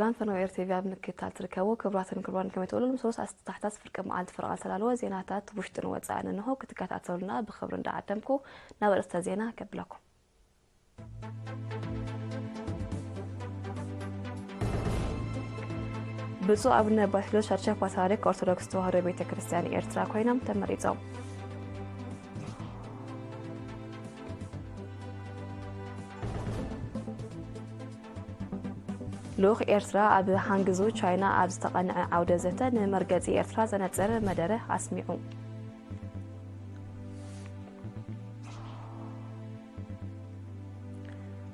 ኣንፈነው ኤር ቲቪ ኣብ ምክትታል ትርከቡ ክቡራትን ክቡራን፣ ከመይ ትውዕሉ? ምስ ርኡስ ኣስታሕታት ፍርቂ መዓልቲ ፈረቓ ዝተዳለወ ዜናታት ውሽጥን ወጻእን እንሆ ክትከታተሉና ብኽብሪ እንዳዓደምኩ ናብ ኣርእስተ ዜና ከብለኩም። ብፁዕ ኣቡነ ባስልዮስ ሻድሻይ ፓትርያርክ ኦርቶዶክስ ተዋሕዶ ቤተ ክርስቲያን ኤርትራ ኮይኖም ተመሪጾም። ልኡኽ ኤርትራ ኣብ ሃንግዙ ቻይና ኣብ ዝተቐንዐ ዓውደ ዘተ ንመርገጺ ኤርትራ ዘነጽር መደረ ኣስሚዑ።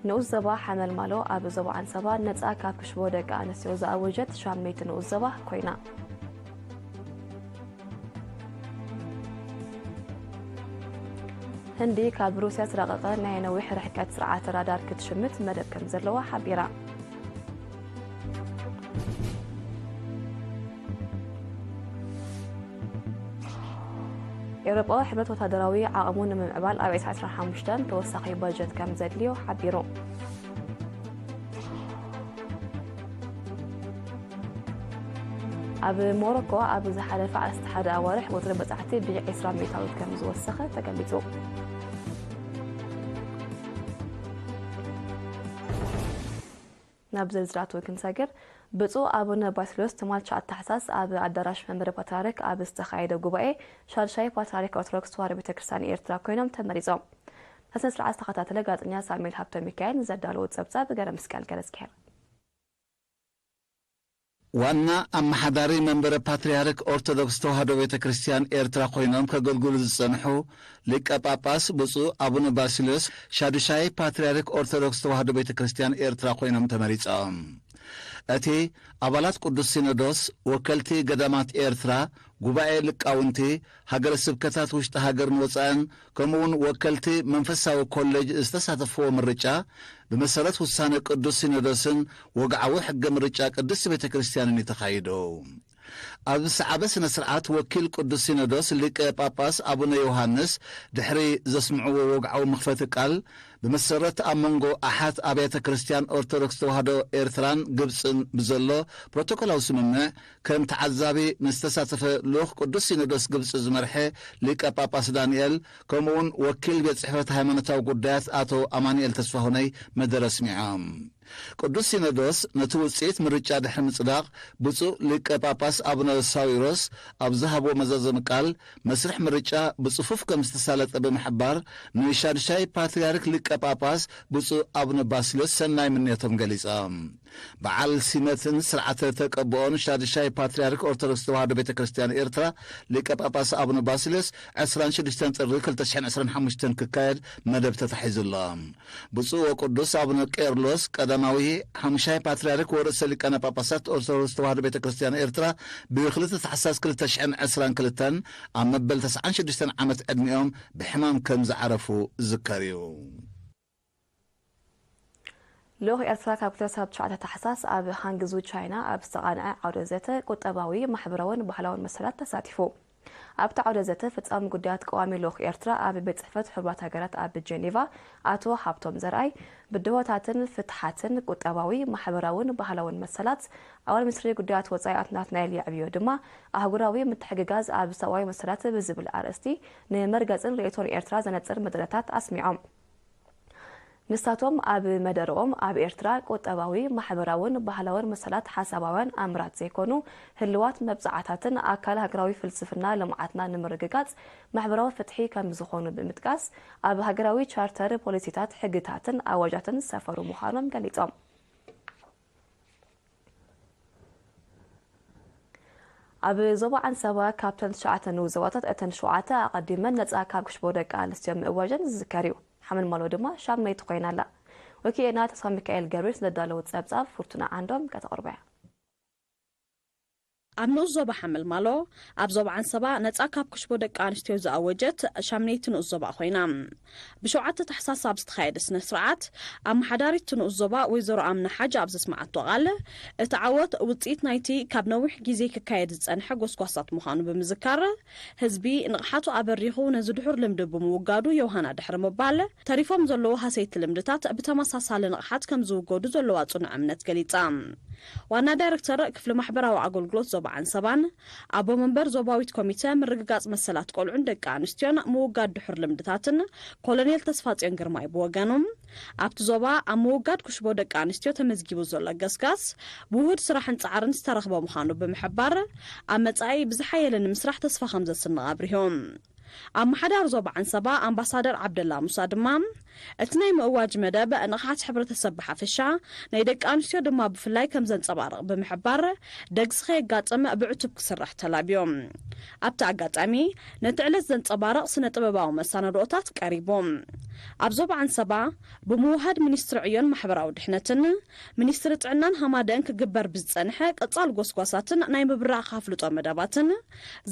ንኡስ ዞባ ሓመልማሎ ኣብ ዞባ ዓንሰባ ነጻ ካብ ክሽቦ ደቂ ኣንስትዮ ዝኣወጀት ሻመይቲ ንኡስ ዞባ ኮይና። ህንዲ ካብ ሩስያ ዝረቐቐ ናይ ነዊሕ ርሕቀት ስርዓተ ራዳር ክትሽምት መደብ ከም ዘለዋ ሓቢራ። ኤውሮጳዊ ሕብረት ወታደራዊ ዓቕሙ ንምምዕባል ኣብ ዕስራን ዕስራን ሓሙሽተን ተወሳኺ ባጀት ከም ዘድልዮ ሓቢሩ። ኣብ ሞሮኮ ኣብ ዝሓለፈ ዓሰርተ ሓደ ኣዋርሕ ቁጽሪ በጻሕቲ ብዒስራ ሚእታዊት ከም ዝወሰኸ ተገሊጹ። ናብ ዝርዝራቱ ክንሰግር፣ ብፁዕ ኣቡነ ባስልዮስ ትማል ትሽዓተ ታሕሳስ ኣብ ኣዳራሽ መንበረ ፓትርያርክ ኣብ ዝተኻየደ ጉባኤ ሻድሻይ ፓትርያርክ ኦርቶዶክስ ተዋሕዶ ቤተ ክርስቲያን ኤርትራ ኮይኖም ተመሪጾም። ነቲ ስነ ስርዓት ዝተኸታተለ ጋዜጠኛ ሳሙኤል ሃብተ ሚካኤል ንዘዳለዎ ጸብጻብ ገረ መስቀል ገረዝግሄር። ዋና ኣመሓዳሪ መንበረ ፓትርያርክ ኦርቶዶክስ ተዋሕዶ ቤተ ክርስቲያን ኤርትራ ኮይኖም ከገልግሉ ዝጸንሑ ሊቀ ጳጳስ ብፁዕ ኣቡነ ባሲልዮስ ሻዱሻይ ፓትርያርክ ኦርቶዶክስ ተዋሕዶ ቤተ ክርስቲያን ኤርትራ ኮይኖም ተመሪጾም። እቲ ኣባላት ቅዱስ ሲኖዶስ፣ ወከልቲ ገዳማት ኤርትራ፣ ጉባኤ ሊቃውንቲ፣ ሃገረ ስብከታት ውሽጢ ሃገርን ወጻእን፣ ከምኡ እውን ወከልቲ መንፈሳዊ ኮሌጅ ዝተሳተፍዎ ምርጫ፣ ብመሰረት ውሳነ ቅዱስ ሲኖዶስን ወግዓዊ ሕገ ምርጫ ቅድስት ቤተ ክርስቲያንን እዩ ተኻይዱ። ኣብ ዝሰዓበ ስነ ስርዓት፣ ወኪል ቅዱስ ሲኖዶስ ሊቀ ጳጳስ ኣቡነ ዮሃንስ ድሕሪ ዘስምዕዎ ወግዓዊ መኽፈቲ ቃል፣ ብመሰረት ኣብ መንጎ ኣሓት ኣብያተ ክርስቲያን ኦርቶዶክስ ተዋህዶ ኤርትራን ግብጽን ብዘሎ ፕሮቶኮላዊ ስምምዕ፣ ከም ተዓዛቢ ንዝተሳተፈ ልኡኽ ቅዱስ ሲኖዶስ ግብጺ ዝመርሐ ሊቀ ጳጳስ ዳንኤል፣ ከምኡውን ወኪል ቤት ጽሕፈት ሃይማኖታዊ ጉዳያት ኣቶ ኣማኑኤል ተስፋሁነይ መደረ ኣስሚዖም። ቅዱስ ሲኖዶስ ነቲ ውጽኢት ምርጫ ድሕሪ ምጽዳቕ፣ ብፁዕ ሊቀ ጳጳስ ኣቡነ ሳዊሮስ ኣብ ዝሃብዎ መዛዘሚ ቃል፣ መስርሕ ምርጫ ብጽፉፍ ከም ዝተሳለጠ ብምሕባር፣ ንሻድሻይ ፓትርያርክ ሊቀ ጳጳስ ብፁዕ ኣቡነ ባስልዮስ ሰናይ ምንዮቶም ገሊጾም። በዓል ሲመትን ስርዓተ ተቀብኦን ሻድሻይ ፓትርያርክ ኦርቶዶክስ ተዋህዶ ቤተ ክርስቲያን ኤርትራ ሊቀ ጳጳስ ኣቡነ ባስልዮስ ዕስራን ሽዱሽተን ጥሪ ክልተ ሽሕን ዕስራን ሓሙሽተን ክካየድ መደብ ተታሒዙ ኣሎ። ብፁዕ ወቅዱስ ኣቡነ ቄርሎስ ቀዳማዊ ሓሙሻይ ፓትርያርክ ወርእሰ ሊቃነ ጳጳሳት ኦርቶዶክስ ተዋህዶ ቤተ ክርስቲያን ኤርትራ ብክልተ ታሕሳስ ክልተ ሽሕን ዕስራን ክልተን ኣብ መበል ተስዓን ሽዱሽተን ዓመት ዕድሚኦም ብሕማም ከም ዝዓረፉ ዝዝከር እዩ። ልኡኽ ኤርትራ ካብ ክልተ ክሳብ ትሽዓተ ታሕሳስ ኣብ ሃንግዙ ቻይና ኣብ ዝተቓንዐ ዓውደ ዘተ ቁጠባዊ፣ ማሕበራውን ባህላውን መሰላት ተሳቲፉ። ኣብቲ ዓውደ ዘተ ፈጻሚ ጉዳያት ቀዋሚ ልኡኽ ኤርትራ ኣብ ቤት ጽሕፈት ሕቡራት ሃገራት ኣብ ጀኔቫ ኣቶ ሃብቶም ዘርኣይ፣ ብድሆታትን ፍትሓትን፣ ቁጠባዊ፣ ማሕበራውን ባህላውን መሰላት፣ ኣባል ሚኒስትሪ ጉዳያት ወጻኢ ኣቶ ናትናኤል የዕብዮ ድማ ኣህጉራዊ ምትሕግጋዝ ኣብ ሰብኣዊ መሰላት ብዝብል ኣርእስቲ ንመርገጽን ርእይቶን ኤርትራ ዘነጽር መደረታት ኣስሚዖም። ንሳቶም ኣብ መደረኦም፣ ኣብ ኤርትራ ቁጠባዊ፣ ማሕበራውን ባህላውን መሰላት ሓሳባውያን ኣምራት ዘይኮኑ ህልዋት መብጽዓታትን ኣካል ሃገራዊ ፍልስፍና ልምዓትና ንምርግጋጽ ማሕበራዊ ፍትሒ ከም ዝኾኑ ብምጥቃስ፣ ኣብ ሃገራዊ ቻርተር ፖሊሲታት፣ ሕግታትን ኣዋጃትን ዝሰፈሩ ምዃኖም ገሊጾም። ኣብ ዞባ ዓንሰባ ካብተን ትሽዓተ ንኡስ ዞባታት እተን ሸውዓተ ኣቐዲመን ነጻ ካብ ክሽቦ ደቂ ኣንስትዮ ምእዋጀን ዝዝከር እዩ። ሓመልማሎ ድማ ሻመይቲ ኮይና ኣላ። ወኪልና ተስፋ ሚካኤል ገብርኤል ስለዳለዎ ጸብጻብ ፍርቱና ዓንዶም ከተቕርቦ እያ። ኣብ ንኡስ ዞባ ሓመልማሎ፣ ኣብ ዞባ ዓንሰባ ነጻ ካብ ክሽቦ ደቂ ኣንስትዮ ዝኣወጀት ሻምነይቲ ንኡስ ዞባ ኮይና። ብሸውዓተ ታሕሳስ ኣብ ዝተኻየደ ስነ ስርዓት፣ ኣመሓዳሪት እቲ ንኡስ ዞባ ወይዘሮ ኣምና ሓጅ ኣብ ዘስመዓቶ ቃል፣ እቲ ዓወት ውጽኢት ናይቲ ካብ ነዊሕ ግዜ ክካየድ ዝጸንሐ ጎስጓሳት ምዃኑ ብምዝካር፣ ህዝቢ ንቕሓቱ ኣበሪኹ ነዚ ድሑር ልምዲ ብምውጋዱ ዮሃና ድሕሪ ምባል፣ ተሪፎም ዘለዉ ሃሰይቲ ልምድታት ብተመሳሳሊ ንቕሓት ከም ዝውገዱ ዘለዋ ጽኑዕ እምነት ገሊጻ። ዋና ዳይሬክተር ክፍሊ ማሕበራዊ ኣገልግሎት ዞባ ዓንሰባን ኣቦ መንበር ዞባዊት ኮሚተ ምርግጋጽ መሰላት ቆልዑን ደቂ ኣንስትዮን ምውጋድ ድሑር ልምድታትን ኮሎኔል ተስፋጽዮን ግርማይ ብወገኑ፣ ኣብቲ ዞባ ኣብ ምውጋድ ኩሽቦ ደቂ ኣንስትዮ ተመዝጊቡ ዘሎ ገስጋስ ብውሁድ ስራሕን ጻዕርን ዝተረኽበ ምዃኑ ብምሕባር፣ ኣብ መጻኢ ብዝሓየለ ንምስራሕ ተስፋ ከም ዘስንቕ ኣብሪሁ። ኣመሓዳሪ ዞባ ዓንሰባ ኣምባሳደር ዓብደላ ሙሳ ድማ፣ እቲ ናይ ምእዋጅ መደብ ንቕሓት ሕብረተሰብ ብሓፈሻ፣ ናይ ደቂ ኣንስትዮ ድማ ብፍላይ ከም ዘንጸባርቕ ብምሕባር፣ ደግሲ ከየጋጥም ብዕቱብ ክስራሕ ተላብዮም። ኣብቲ ኣጋጣሚ፣ ነቲ ዕለት ዘንጸባርቕ ስነ ጥበባዊ መሳነድኦታት ቀሪቡ። ኣብ ዞባ ዓንሰባ፣ ብምውሃድ ሚኒስትሪ ዕዮን ማሕበራዊ ድሕነትን፣ ሚኒስትሪ ጥዕናን ሃማደእን ክግበር ብዝጸንሐ ቀጻል ጎስጓሳትን ናይ ምብራኽ ኣፍልጦ መደባትን፣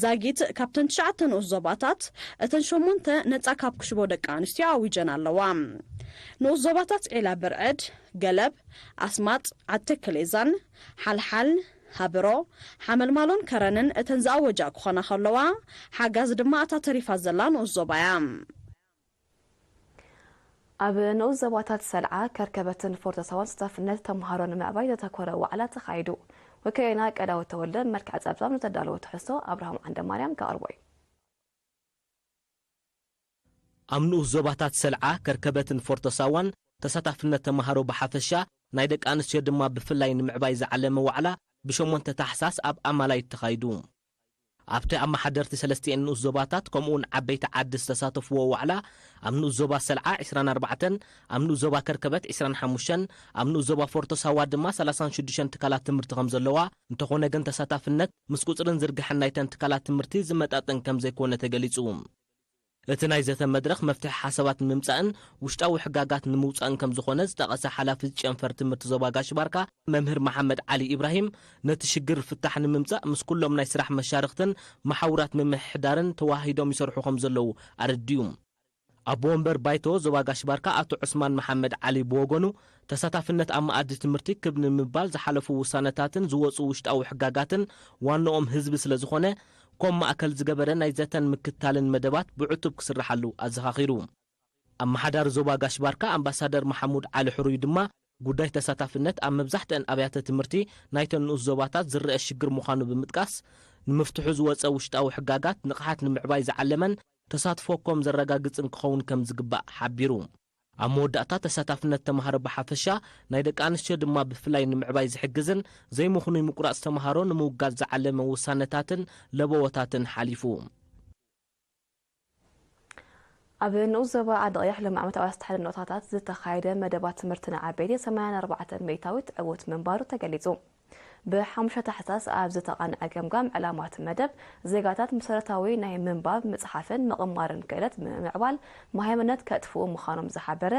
ዛጊት ካብተን ትሽዓተ ንኡስ ዞባታት እተን ሸሞንተ ነጻ ካብ ክሽቦ ደቂ ኣንስትዮ ኣዊጀን ኣለዋ። ንኡስ ዞባታት ዒላ ብርዕድ፣ ገለብ፣ ኣስማጥ፣ ዓዲ ተከሌዛን፣ ሓልሓል፣ ሃብሮ፣ ሓመልማሎን ከረንን እተን ዝኣወጃ ክኾና ከለዋ፣ ሓጋዝ ድማ እታ ተሪፋ ዘላ ንኡስ ዞባ እያ። ኣብ ንኡስ ዞባታት ሰልዓ፣ ከርከበትን ፎርቶ ሳዋን ተሳታፍነት ተምሃሮ ንምዕባይ ዘተኮረ ዋዕላ ተኻይዱ። ወኪልና ቀዳወት ተወልደ መልክዕ ጸብጻብ ንተዳለወ ትሕዝቶ ኣብርሃም ዓንደማርያም ከቕርቦ እዩ። ኣብ ንኡስ ዞባታት ሰልዓ፣ ከርከበትን ፎርቶ ሳዋን ተሳታፍነት ተምሃሮ ብሓፈሻ፣ ናይ ደቂ ኣንስትዮ ድማ ብፍላይ ንምዕባይ ዝዓለመ ዋዕላ ብሸሞንተ ታሕሳስ ኣብ ኣማላይት ተኻይዱ። ኣብቲ ኣመሓደርቲ ሰለስቲኤን ንኡስ ዞባታት ከምኡውን ዓበይቲ ዓዲ ዝተሳተፍዎ ዋዕላ፣ ኣብ ንኡስ ዞባ ሰልዓ ዕስራን ኣርባዕተን፣ ኣብ ንኡስ ዞባ ከርከበት ዕስራን ሓሙሽተን፣ ኣብ ንኡስ ዞባ ፎርቶ ሳዋ ድማ ሰላሳን ሽዱሽተን ትካላት ትምህርቲ ከም ዘለዋ፣ እንተኾነ ግን ተሳታፍነት ምስ ቁጽርን ዝርግሐን ናይተን ትካላት ትምህርቲ ዝመጣጠን ከም ዘይኮነ ተገሊጹ። እቲ ናይ ዘተ መድረኽ መፍትሒ ሓሳባት ንምምጻእን ውሽጣዊ ሕጋጋት ንምውጻእን ከም ዝኾነ ዝጠቐሰ ሓላፊ ጨንፈር ትምህርቲ ዞባ ጋሽ ባርካ መምህር መሓመድ ዓሊ ኢብራሂም፣ ነቲ ሽግር ፍታሕ ንምምጻእ ምስ ኩሎም ናይ ስራሕ መሻርኽትን መሓውራት ምምሕዳርን ተዋሂዶም ይሰርሑ ከም ዘለዉ ኣረዲኡ። ኣቦ ወንበር ባይቶ ዞባ ጋሽ ባርካ ኣቶ ዑስማን መሓመድ ዓሊ ብወገኑ፣ ተሳታፍነት ኣብ መኣዲ ትምህርቲ ክብ ንምባል ዝሓለፉ ውሳነታትን ዝወጹ ውሽጣዊ ሕጋጋትን ዋንኦም ህዝቢ ስለ ዝኾነ፣ ኮም ማእከል ዝገበረ ናይ ዘተን ምክትታልን መደባት ብዕቱብ ክስርሓሉ ኣዘኻኺሩ። ኣመሓዳሪ ዞባ ጋሽ ባርካ ኣምባሳደር መሓሙድ ዓሊ ሕሩይ ድማ፣ ጉዳይ ተሳታፍነት ኣብ መብዛሕትአን ኣብያተ ትምህርቲ ናይተን ንኡስ ዞባታት ዝረአ ሽግር ምዃኑ ብምጥቃስ፣ ንምፍትሑ ዝወጸ ውሽጣዊ ሕጋጋት ንቕሓት ንምዕባይ ዝዓለመን ተሳትፎ ኮም ዘረጋግጽን ክኸውን ከም ዝግባእ ሓቢሩ። ኣብ መወዳእታ፣ ተሳታፍነት ተምሃሮ ብሓፈሻ፣ ናይ ደቂ ኣንስትዮ ድማ ብፍላይ ንምዕባይ ዝሕግዝን ዘይምኽኑይ ምቁራጽ ተምሃሮ ንምውጋድ ዝዓለመ ውሳነታትን ለበዎታትን ሓሊፉ። ኣብ ንኡስ ዞባ ዓዲ ቀይሕ ሎም ዓመታዊ ኣስተሓደን ኖታታት ዝተኻየደ መደባት ትምህርቲ ንዓበይቲ ሰማንያን ኣርባዕተን ሚእታዊት ዕዉት ምንባሩ ተገሊጹ። ብሓሙሽተ ታሕሳስ ኣብ ዝተቓንዐ ገምጋም ዕላማት መደብ፣ ዜጋታት መሰረታዊ ናይ ምንባብ፣ ምጽሓፍን ምቕማርን ክእለት ብምምዕባል መሃይምነት ከጥፍኡ ምዃኖም ዝሓበረ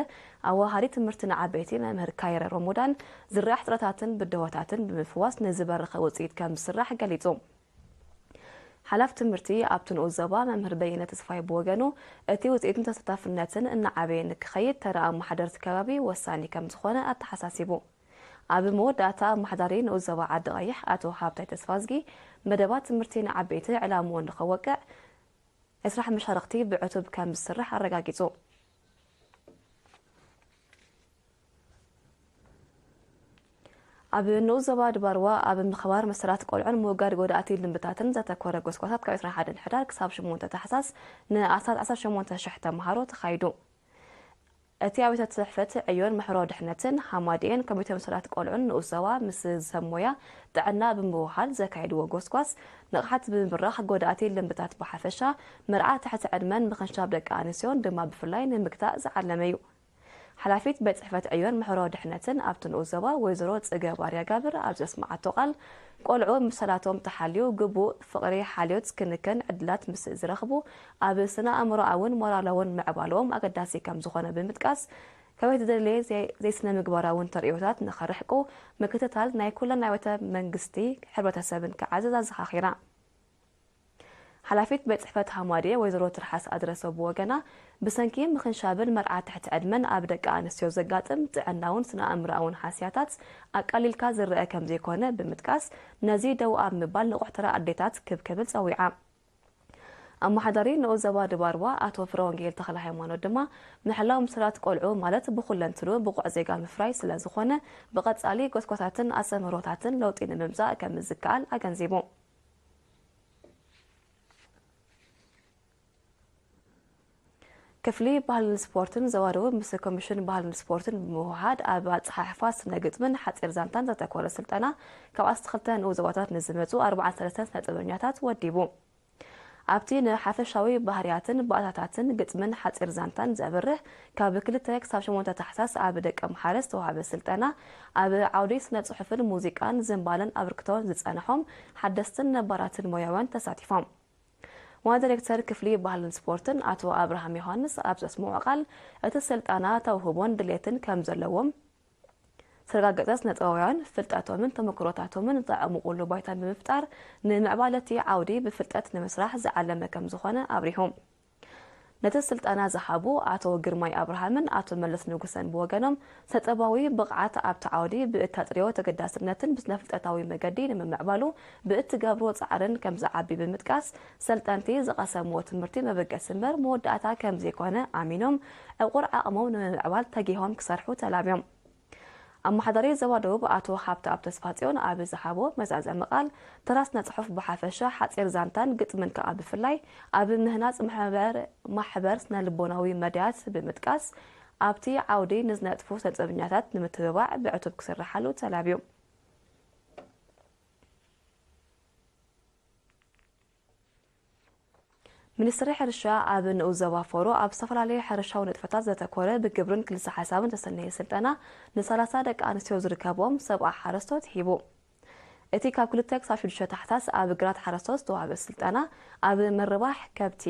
ኣዋሃዲ ትምህርቲ ንዓበይቲ መምህር ካይረ ሮሞዳን፣ ዝረኣ ሕጽረታትን ብድሆታትን ብምፍዋስ ንዝበረኸ ውጽኢት ከም ዝስራሕ ገሊጹ። ሓላፊ ትምህርቲ ኣብቲ ንኡስ ዞባ መምህር በየነ ተስፋይ ብወገኑ፣ እቲ ውጽኢትን ተሳታፍነትን እናዓበየ ንክኸይድ ተራ ኣመሓደርቲ ከባቢ ወሳኒ ከም ዝኾነ ኣተሓሳሲቡ። ኣብ መወዳእታ ኣመሓዳሪ ንኡስ ዞባ ዓዲ ቀይሕ ኣቶ ሃብታይ ተስፋዝጊ፣ መደባት ትምህርቲ ንዓበይቲ ዕላምኡ ንኸወቅዕ ናይ ስራሕ መሻርኽቲ ብዕቱብ ከም ዝስራሕ ኣረጋጊጹ። ኣብ ንኡስ ዞባ ድባርዋ ኣብ ምኽባር መሰላት ቆልዑን ምውጋድ ጎዳእቲ ልምድታትን ዘተኮረ ጎስጓሳት ካብ ዕስራን ሓደን ሕዳር ክሳብ ሸሞንተ ታሕሳስ ንኣስታት ዓሰርተ ሸሞንተ ሽሕ ተምሃሮ ተኻይዱ። እቲ ኣብ ቤት ጽሕፈት ዕዮን ማሕበራዊ ድሕነትን ሃማድኤን ኮሚቴ መሰላት ቆልዑን ንኡስ ዞባ ምስ ሰብ ሞያ ጥዕና ብምውሃድ ዘካየድዎ ጎስጓስ፣ ንቕሓት ብምብራኽ ጎዳእቲ ልምድታት ብሓፈሻ፣ መርዓ ትሕቲ ዕድመን ምኽንሻብ ደቂ ኣንስትዮን ድማ ብፍላይ ንምግታእ ዝዓለመ እዩ። ሓላፊት ቤት ጽሕፈት ዕዮን ማሕበራዊ ድሕነትን ኣብቲ ንኡስ ዞባ ወይዘሮ ጽገ ባርያ ጋብር ኣብ ዘስመዓቶ ቃል፣ ቆልዑ መሰላቶም ተሓልዩ ግቡእ ፍቕሪ፣ ሓልዮት፣ ክንክን ዕድላት ምስ ዝረኽቡ፣ ኣብ ስነ ኣእምሮኣውን ሞራላውን ምዕባለኦም ኣገዳሲ ከም ዝኾነ ብምጥቃስ፣ ካብ ዘይተደለየ ዘይ-፣ ዘይስነ ምግባራውን ተርእዮታት ንኸርሕቁ ምክትታል ናይ ኩለን ኣብያተ መንግስቲ ሕብረተሰብን ክዓዘዝ ኣዘኻኺራ። ሓላፊት ቤት ጽሕፈት ሃማድኤ ወይዘሮ ትርሓስ ኣድረሰ ብወገና፣ ብሰንኪ ምኽንሻብን መርዓ ትሕቲ ዕድመን ኣብ ደቂ ኣንስትዮ ዘጋጥም ጥዕናውን ስነ ኣእምሮኣውን ሃስያታት ኣቃሊልካ ዝረአ ከም ዘይኮነ ብምጥቃስ፣ ነዚ ደው ኣብ ምባል ንቑሕ ተራ ኣዴታት ክብ ክብል ጸዊዓ። ኣመሓዳሪ ንኡስ ዞባ ድባርዋ ኣቶ ፍረወንጌል ተኽለሃይማኖት ድማ፣ ምሕላው ምስላት ቆልዑ ማለት ብኹለንትኑ ብቑዕ ዜጋ ምፍራይ ስለ ዝኾነ፣ ብቐጻሊ ጎስጓሳትን ኣስተምህሮታትን ለውጢ ንምምጻእ ከም ዝከኣል ኣገንዚቡ። ክፍሊ ባህልን ስፖርትን ዞባ ደቡብ ምስ ኮሚሽን ባህልን ስፖርትን ብምውህሃድ ኣብ ኣጸሓሕፋ ስነ ግጥምን ሓጺር ዛንታን ዘተኮረ ስልጠና ካብ ዓሰርተ ክልተ ንኡስ ዞባታት ንዝመጹ ኣርባዓን ሰለስተን ስነ ጥበበኛታት ወዲቡ። ኣብቲ ንሓፈሻዊ ባህርያትን ባእታታትን ግጥምን ሓጺር ዛንታን ዘብርህ ካብ ክልተ ክሳብ ሸሞንተ ታሕሳስ ኣብ ደቀምሓረ ዝተዋህበ ስልጠና፣ ኣብ ዓውዲ ስነ ጽሑፍን ሙዚቃን ዝንባለን ኣበርክቶ ዝጸንሖም ሓደስትን ነባራትን ሞያውያን ተሳቲፎም። ዋና ዳይሬክተር ክፍሊ ባህልን ስፖርትን ኣቶ ኣብርሃም ዮሃንስ ኣብ ዘስምዖ ቃል፣ እቲ ስልጠና ተውህቦን ድሌትን ከም ዘለዎም ዝተረጋገጸ ስነ ጥበባውያን ፍልጠቶምን ተመክሮታቶምን ዘዕሙቑሉ ባይታ ብምፍጣር፣ ንምዕባለ እቲ ዓውዲ ብፍልጠት ንምስራሕ ዝዓለመ ከም ዝኾነ ኣብሪሁ። ነቲ ስልጠና ዝሃቡ ኣቶ ግርማይ ኣብርሃምን ኣቶ መለስ ንጉሰን ብወገኖም፣ ስነ ጥበባዊ ብቕዓት ኣብቲ ዓውዲ ብእተጥርዮ ተገዳስነትን ብስነ ፍልጠታዊ መገዲ ንምምዕባሉ ብእትገብርዎ ጻዕርን ከም ዝዓቢ ብምጥቃስ፣ ሰልጠንቲ ዝቐሰምዎ ትምህርቲ መበገሲ እምበር መወዳእታ ከም ዘይኮነ ኣሚኖም፣ ዕቑር ዓቕሞም ንምምዕባል ተጊሆም ክሰርሑ ተላብዮም። ኣመሓዳሪ ዞባ ደቡብ ኣቶ ሃብተኣብ ተስፋጽዮን ኣብ ዝሃቦ መዛዘሚ ቃል፣ ተራ ስነ ጽሑፍ ብሓፈሻ፣ ሓጺር ዛንታን ግጥምን ከኣ ብፍላይ፣ ኣብ ምህናጽ ማሕበር፣ ማሕበር ስነ ልቦናዊ መዳያት ብምጥቃስ፣ ኣብቲ ዓውዲ ንዝነጥፉ ስነ ጥበበኛታት ንምትብባዕ ብዕቱብ ክስርሓሉ ተላብዩ። ሚኒስትሪ ሕርሻ ኣብ ንኡስ ዞባ ፎሮ ኣብ ዝተፈላለዩ ሕርሻዊ ንጥፈታት ዘተኮረ ብግብርን ክልሰ ሓሳብን ዝተሰነየ ስልጠና ንሰላሳ ደቂ ኣንስትዮ ዝርከብዎም ሰብዓ ሓረስቶት ሂቡ። እቲ ካብ ክልተ ክሳብ ሽዱሽተ ታሕሳስ ኣብ ግራት ሓረስቶት ዝተዋህበ ስልጠና፣ ኣብ ምርባሕ ከብቲ፣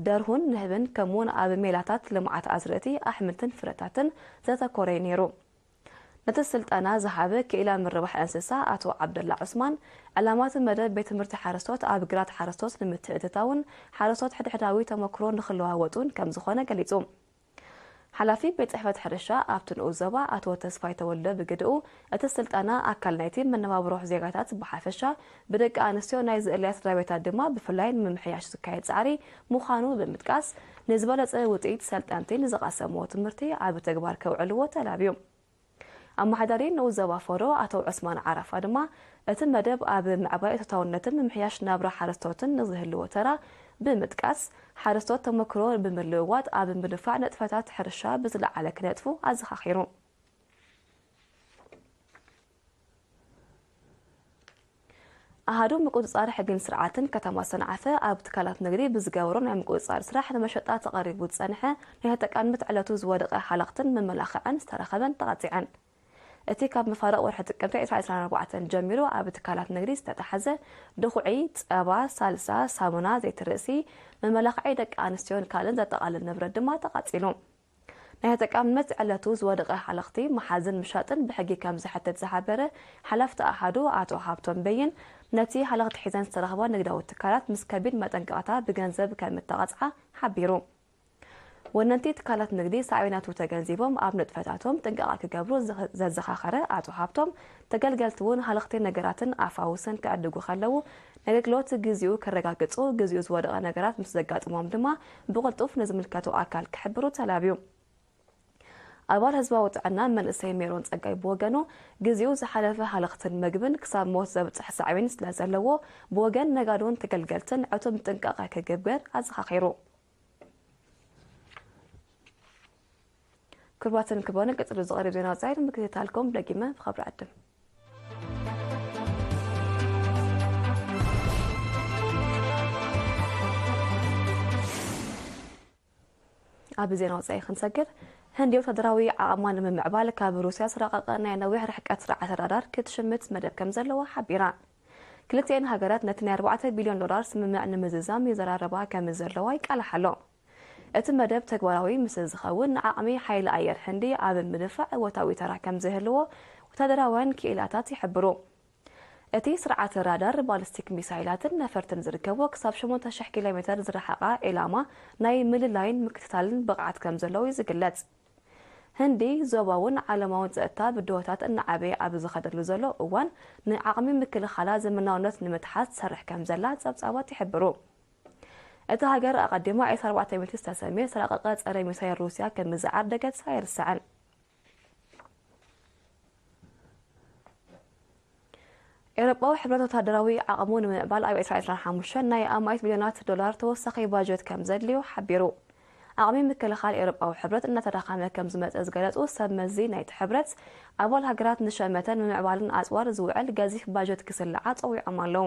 ደርሁን ንህብን ከምኡውን ኣብ ሜላታት ልምዓት ኣዝርእቲ፣ ኣሕምልትን ፍረታትን ዘተኮረ እዩ ነይሩ። ነቲ ስልጠና ዝሃበ ክኢላ ምርባሕ እንስሳ ኣቶ ዓብደላ ዑስማን፣ ዕላማ እቲ መደብ ቤት ትምህርቲ ሓረስቶት ኣብ ግራት ሓረስቶት ንምትእትታውን ሓረስቶት ሕድሕዳዊ ተመክሮ ንኽለዋወጡን ከም ዝኾነ ገሊጹ። ሓላፊ ቤት ጽሕፈት ሕርሻ ኣብቲ ንኡስ ዞባ ኣቶ ተስፋይ ተወልደ ብግድኡ፣ እቲ ስልጠና ኣካል ናይቲ መነባብሮ ዜጋታት ብሓፈሻ፣ ብደቂ ኣንስትዮ ናይ ዝእለያ ስድራ ቤታት ድማ ብፍላይ ንምምሕያሽ ዝካየድ ጻዕሪ ምዃኑ ብምጥቃስ፣ ንዝበለጸ ውጽኢት ሰልጠንቲ ንዝቐሰምዎ ትምህርቲ ኣብ ተግባር ከውዕልዎ ተላብዩ። ኣመሓዳሪ ንኡስ ዞባ ፎሮ ኣቶ ዑስማን ዓራፋ ድማ፣ እቲ መደብ ኣብ ምዕባይ እቶታውነትን ምምሕያሽ ናብራ ሓረስቶትን ንዝህልዎ ተራ ብምጥቃስ፣ ሓረስቶት ተመክሮ ብምልውዋጥ ኣብ ምድንፋዕ ንጥፈታት ሕርሻ ብዝለዓለ ክነጥፉ ኣዘኻኺሩ። ኣሃዱ ምቁጽጻር ሕግን ስርዓትን ከተማ ሰንዓፈ ኣብ ትካላት ንግዲ ብዝገበሮ ናይ ምቁጽጻር ስራሕ ንመሸጣ ተቐሪቡ ዝጸንሐ ናይ ተጠቃምነት ዕለቱ ዝወደቐ ሃለኽትን መመላኽዕን ዝተረኸበን ተቐጺዐን። እቲ ካብ መፋርቕ ወርሒ ጥቅምቲ ዕስራን ዕስራን ኣርባዕተን ጀሚሩ ኣብ ትካላት ንግዲ ዝተታሕዘ ድኹዒ፣ ጸባ፣ ሳልሳ፣ ሳሙና፣ ዘይቲ ርእሲ፣ መመላኽዒ ደቂ ኣንስትዮን ካልእን ዘጠቓልል ንብረት ድማ ተቓጺሉ። ናይ ተጠቃምነት ዕለቱ ዝወደቐ ሃለኽቲ ምሓዝን ምሻጥን ብሕጊ ከም ዝሕተት ዝሓበረ ሓላፍቲ ኣሃዱ ኣቶ ሃብቶም በይን፣ ነቲ ሃለኽቲ ሒዘን ዝተረኽባ ንግዳዊ ትካላት ምስ ከቢድ መጠንቀቕታ ብገንዘብ ከም እተቐጽዓ ሓቢሩ። ወነንቲ ትካላት ንግዲ ሳዕቤናቱ ተገንዚቦም ኣብ ንጥፈታቶም ጥንቃቐ ክገብሩ ዘኸ-፣ ዘዘኻኸረ ኣቶ ሃብቶም፣ ተገልገልቲ እውን ሃለኽቲ ነገራትን ኣፋውስን ክዕድጉ ከለዉ፣ ናይ ኣገልግሎት ግዚኡ ከረጋግጹ፣ ግዚኡ ዝወደቐ ነገራት ምስ ዘጋጥሞም ድማ ብቕልጡፍ ንዝምልከቶ ኣካል ክሕብሩ ተላብዩ። ኣባል ህዝባዊ ጥዕና መንእሰይ ሜሮን ጸጋይ ብወገኑ፣ ግዚኡ ዝሓለፈ ሃለኽትን መግብን ክሳብ ሞት ዘብጽሕ ሳዕቤን ስለ ዘለዎ፣ ብወገን ነጋዶን ተገልገልትን ዕቱብ ጥንቃቐ ክግበር ኣዘኻኺሩ። ክቡራትን ክቡራንን፣ ቀጺሉ ዝቐርብ ዜና ወጻኢ ንምክትታልኩም ደጊመ ብኽብሪ ዕድም። ኣብ ዜና ወጻኢ ክንሰግር፣ ህንዲ ወታደራዊ ዓቕማ ንምምዕባል ካብ ሩስያ ዝረቐቐ ናይ ነዊሕ ርሕቀት ስርዓተ ራዳር ክትሽምት መደብ ከም ዘለዋ ሓቢራ። ክልቲኤን ሃገራት ነቲ ናይ ኣርባዕተ ቢልዮን ዶላር ስምምዕ ንምዝዛም ይዘራረባ ከም ዘለዋ ይቃላሕ ኣሎ። እቲ መደብ ተግባራዊ ምስ ዝኸውን፣ ንዓቕሚ ሓይሊ ኣየር ህንዲ ኣብ ምድንፋዕ እወታዊ ተራ ከም ዝህልዎ ወታደራውያን ክኢላታት ይሕብሩ። እቲ ስርዓተ ራዳር፣ ባሊስቲክ ሚሳይላትን ነፈርትን ዝርከቦ ክሳብ ሸሞንተ ሽሕ ኪሎ ሜተር ዝረሓቓ ዒላማ ናይ ምልላይን ምክትታልን ብቕዓት ከም ዘለዎ እዩ ዝግለጽ። ህንዲ ዞባውን ዓለማውን ጸጥታ ብድሆታት እናዓበየ ኣብ ዝኸደሉ ዘሎ እዋን፣ ንዓቕሚ ምክልኻላ ዘመናውነት ንምትሓዝ ትሰርሕ ከም ዘላ ጸብጻባት ይሕብሩ። እታ ሃገር ኣቐዲማ ዕስራን ኣርባዕተን ሚእቲ ዝተሰምየ ዝተራቐቐ ጸረ ሚሳይል ሩስያ ከም ዝዓደገት ኣይርሳዕን። ኤውሮጳዊ ሕብረት ወታደራዊ ዓቕሙ ንምምዕባል ኣብ ዕስራን ዕስራን ሓሙሽተን ናይ ኣማኢት ቢልዮናት ዶላር ተወሳኺ ባጀት ከም ዘድልዮ ሓቢሩ። ዓቕሚ ምክልኻል ኤውሮጳዊ ሕብረት እናተዳኸመ ከም ዝመጸ ዝገለጹ ሰብ መዚ ናይቲ ሕብረት፣ ኣባል ሃገራት ንሸመተን ምምዕባልን ኣጽዋር ዝውዕል ገዚፍ ባጀት ክስልዓ ጸዊዖም ኣለዉ።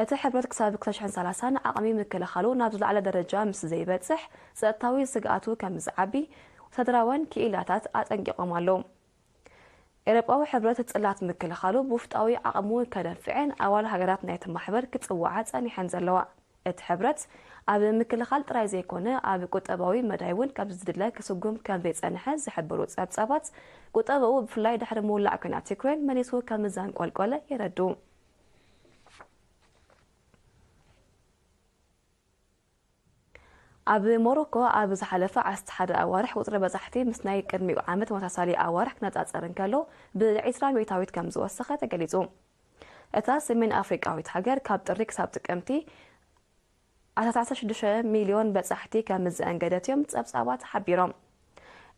እቲ ሕብረት ክሳብ ክልተ ሽሕን ሰላሳን ዓቕሚ ምክልኻሉ ናብ ዝለዓለ ደረጃ ምስ ዘይበጽሕ፣ ጸጥታዊ ስግኣቱ ከም ዝዓቢ ወታደራውያን ክኢላታት ኣጠንቂቖም ኣለዉ። ኤውሮጳዊ ሕብረት ጽላት ምክልኻሉ ብውሽጣዊ ዓቕሙ ከደንፍዐን ኣባል ሃገራት ናይቲ ማሕበር ክጽውዓ ጸኒሐን ዘለዋ። እቲ ሕብረት ኣብ ምክልኻል ጥራይ ዘይኮነ፣ ኣብ ቁጠባዊ መዳይ እውን ካብ ዝድለ ክስጉም ከም ዘይጸንሐ ዝሕብሩ ጸብጻባት፣ ቁጠባኡ ብፍላይ ድሕሪ ምውላዕ ኲናት ዩክሬን መሊሱ ከም ዘንቆልቆለ የረድኡ። ኣብ ሞሮኮ ኣብ ዝሓለፈ ዓሰርተ ሓደ ኣዋርሕ ቁጽሪ በጻሕቲ ምስ ናይ ቅድሚኡ ዓመት ተመሳሳሊ ኣዋርሕ ክነጻጸር እንከሎ ብ ዕስራ ሚእታዊት ከም ዝወሰኸ ተገሊጹ። እታ ሰሜን ኣፍሪቃዊት ሃገር ካብ ጥሪ ክሳብ ጥቅምቲ ኣስታት ዓሰርተ ሽዱሽተ ሚልዮን በጻሕቲ ከም ዘእንገደት እዮም ጸብጻባት ሓቢሮም።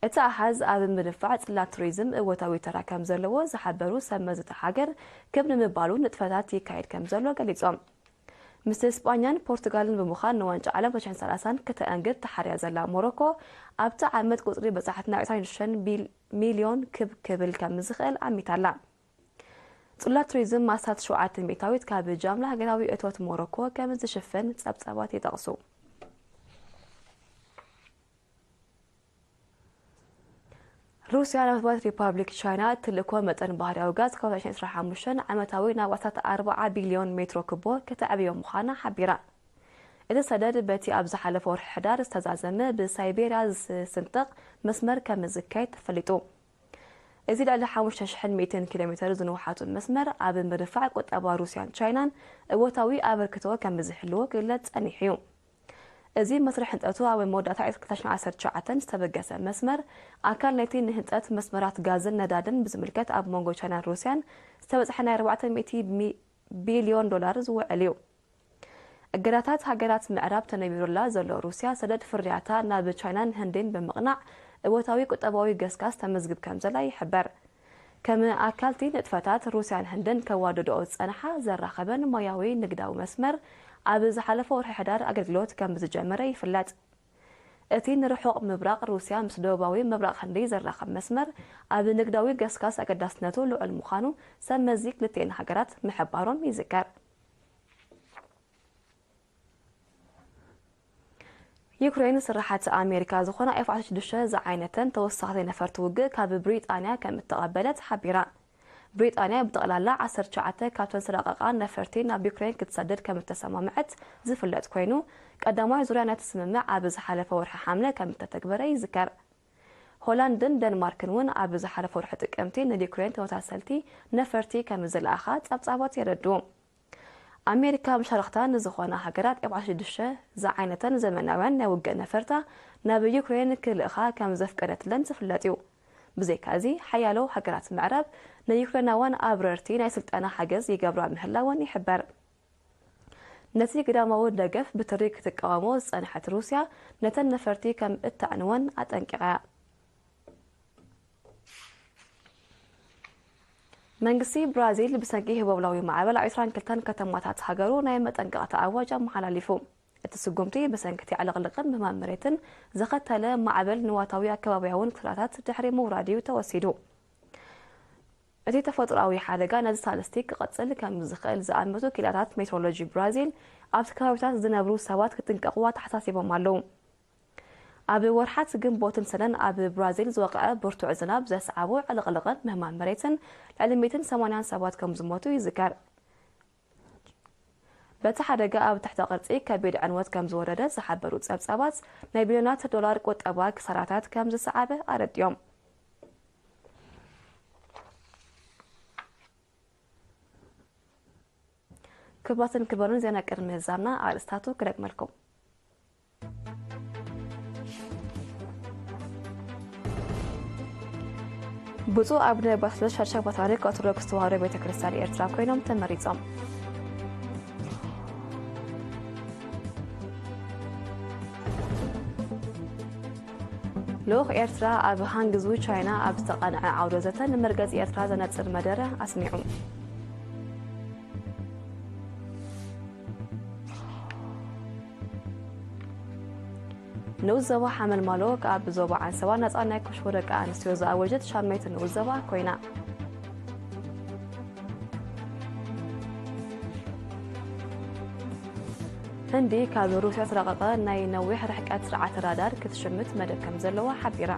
እቲ ኣሃዝ ኣብ ምድንፋዕ ጽላት ቱሪዝም እወታዊ ተራ ከም ዘለዎ ዝሓበሩ ሰብ መዚ እታ ሃገር፣ ክብ ንምባሉ ንጥፈታት ይካየድ ከም ዘሎ ገሊጾም። ምስ ስጳኛን ፖርቱጋልን ብምዃን ንዋንጫ ዓለም ክልተ ሽሕን ሰላሳን ከተኣንግድ ተሓርያ ዘላ ሞሮኮ፣ ኣብቲ ዓመት ቁጽሪ በጻሕቲ ናብ ዕስራን ሽዱሽተን ቢል-፣ ሚልዮን ክብ ክብል ከም ዝኽእል ኣሚታ'ላ። ጽላት ቱሪዝም ኣስታት ሸውዓተ ሚእታዊት ካብ ጃምላ ሃገራዊ እቶት ሞሮኮ ከም ዝሽፍን ጸብጻባት ይጠቕሱ። ሩስያ ንህዝባዊት ሪፓብሊክ ቻይና እትልእኮ መጠን ባህርያዊ ጋዝ ካብ ዕስራን ዕስራን ሓሙሽተን ዓመታዊ ናብ ኣስታት ኣርባዓ ቢልዮን ሜትሮ ኩቦ ከተዕብዮ ምዃና ሓቢራ። እቲ ሰደድ በቲ ኣብ ዝሓለፈ ወርሒ ሕዳር ዝተዛዘመ ብሳይቤርያ ዝስንጥቕ መስመር ከም ዝካየድ ተፈሊጡ። እዚ ልዕሊ ሓሙሽተ ሽሕን ሚእትን ኪሎ ሜተር ዝንውሓቱ መስመር ኣብ ምድንፋዕ ቁጠባ ሩስያን ቻይናን እወታዊ ኣበርክቶ ከም ዝህልዎ ክግለጽ ጸኒሑ እዩ። እዚ መስርሕ ህንጸቱ ኣብ መወዳእታ ክልተ ሽሕን ዓሰርተ ትሽዓተን ዝተበገሰ መስመር ኣካል ናይቲ ንህንጸት መስመራት ጋዝን ነዳድን ብዝምልከት ኣብ መንጎ ቻይናን ሩስያን ዝተበጽሐ ናይ ኣርባዕተ ሚእቲ ሚ-፣ ቢልዮን ዶላር ዝውዕል እዩ። እገዳታት ሃገራት ምዕራብ ተነቢሩላ ዘሎ ሩስያ ሰደድ ፍርያታ ናብ ቻይናን ህንድን ብምቕናዕ እወታዊ ቁጠባዊ ገስጋስ ተመዝግብ ከም ዘላ ይሕበር። ከም ኣካልቲ ንጥፈታት ሩስያን ህንድን ከዋድድኦ ዝጸንሓ ዘራኸበን ማያዊ ንግዳዊ መስመር ኣብ ዝሓለፈ ወርሒ ሕዳር ኣገልግሎት ከም ዝጀመረ ይፍለጥ። እቲ ንርሑቕ ምብራቕ ሩስያ ምስ ደቡባዊ ምብራቕ ህንዲ ዘራኽብ መስመር ኣብ ንግዳዊ ገስጋስ ኣገዳስነቱ ልዑል ምዃኑ ሰብ መዚ ክልቲኤን ሃገራት ምሕባሮም ይዝከር። ዩክሬን ስራሓት ኣሜሪካ ዝኾና ኤፍ ዓሰርተ ሽዱሽተ ዝዓይነተን ተወሳኽቲ ነፈርቲ ውግእ ካብ ብሪጣንያ ከም እተቐበለት ሓቢራ። ብሪጣንያ ብጠቕላላ ዓሰርተ ትሽዓተ ካብተን ዝረቐቓ ነፈርቲ ናብ ዩክሬን ክትሰድድ ከም እተሰማምዐት ዝፍለጥ ኮይኑ፣ ቀዳማይ ዙርያ ናይቲ ስምምዕ ኣብ ዝሓለፈ ወርሒ ሓምለ ከም እተተግበረ ይዝከር። ሆላንድን ደንማርክን እውን ኣብ ዝሓለፈ ወርሒ ጥቅምቲ ንዩክሬን ተመሳሰልቲ ነፈርቲ ከም ዝለኣኻ ጸብጻባት የረድኡ። ኣሜሪካ መሻርኽታ ንዝኾና ሃገራት ኤፍ ዓሰርተ ሽዱሽተ ዝዓይነተን ዘመናውያን ናይ ውግእ ነፈርታ ናብ ዩክሬን ክልእኻ ከም ዘፍቀደትለን ዝፍለጥ እዩ። ብዘይካዚ፣ ሓያሎ ሃገራት ምዕራብ ንዩክሬናውያን ኣብረርቲ ናይ ስልጠና ሓገዝ ይገብራ ምህላወን ይሕበር። ነቲ ግዳማዊ ደገፍ ብትሪ ክትቃወሞ ዝጸንሐት ሩስያ፣ ነተን ነፈርቲ ከም እተዕንወን ኣጠንቂቓ። መንግስቲ ብራዚል ብሰንኪ ህቦብላዊ ማዕበል ኣብ ዕስራን ክልተን ከተማታት ሃገሩ ናይ መጠንቀቕታ ኣዋጅ ኣመሓላሊፉ። እቲ ስጉምቲ ብሰንኪ እቲ ዕልቕልቕን ምህማም መሬትን ዘኸተለ ማዕበል ንዋታዊ ኣከባቢያውን ክስራታት ድሕሪ ምውራድ እዩ ተወሲዱ። እቲ ተፈጥሮኣዊ ሓደጋ ነዚ ሳልስቲ ክቐጽል ከም ዝኽእል ዝኣመቱ ክኢላታት ሜትሮሎጂ ብራዚል፣ ኣብቲ ከባቢታት ዝነብሩ ሰባት ክጥንቀቑ ኣተሓሳሲቦም ኣለዉ። ኣብ ወርሓት ግንቦትን ሰነን ኣብ ብራዚል ዝወቕዐ ብርቱዕ ዝናብ ዘስዓቦ ዕልቕልቕን ምህማም መሬትን ልዕሊ ሚእትን ሰማንያን ሰባት ከም ዝሞቱ ይዝከር። በቲ ሓደጋ ኣብ ትሕተ ቅርጺ ከቢድ ዕንወት ከም ዝወረደ ዝሓበሩ ጸብጻባት፣ ናይ ቢልዮናት ዶላር ቁጠባ ክሳራታት ከም ዝሰዓበ ኣረዲኦም። ክቡራትን ክቡራንን፣ ዜና ቅድሚ ምዛምና ኣርእስታቱ ክደግመልኩም። ብፁዕ ኣቡነ ባስልዮስ ሻድሻይ ፓትርያርክ ኦርቶዶክስ ተዋህዶ ቤተ ክርስቲያን ኤርትራ ኮይኖም ተመሪጾም። ልኡኽ ኤርትራ ኣብ ሃንግዙ ቻይና ኣብ ዝተቓንዐ ዓውደ ዘተ ንመርገጺ ኤርትራ ዘነጽር መደረ ኣስሚዑ። ንኡስ ዞባ ሓመልማሎ ካብ ዞባ ዓንሰባ ነጻ ናይ ኮሽቦ ደቂ ኣንስትዮ ዝኣወጀት ሻመይቲ ንኡስ ዞባ ኮይና። ህንዲ ካብ ሩስያ ዝረቐቐ ናይ ነዊሕ ርሕቀት ስርዓተ ራዳር ክትሽምት መደብ ከም ዘለዋ ሓቢራ።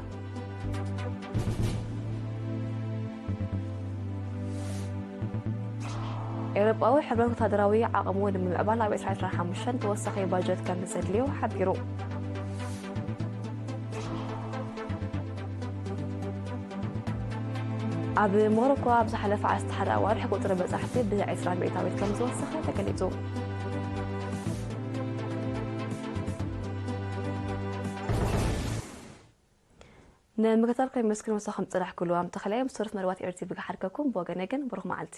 ኤውሮጳዊ ሕብረት ወታደራዊ ዓቕሙ ንምምዕባል ኣብ ዕስራ ዕስራን ሓሙሽተን ተወሳኺ ባጀት ከም ዘድልዮ ሓቢሩ። ኣብ ሞሮኮ ኣብ ዝሓለፈ ዓሰርተ ሓደ ኣዋርሕ ቁጽሪ በጻሕቲ ብ ዕስራ ሚእታዊት ከም ዝወሰኸ ተገሊጹ። ንምክትታል ከመስግን ምሳኹም ጽናሕኩ ልዋም ተኽላይ ምስ ሱረት መርባት ኤርቲ ብግሓድከኩም ብወገነ ግን ብሩኽ መዓልቲ።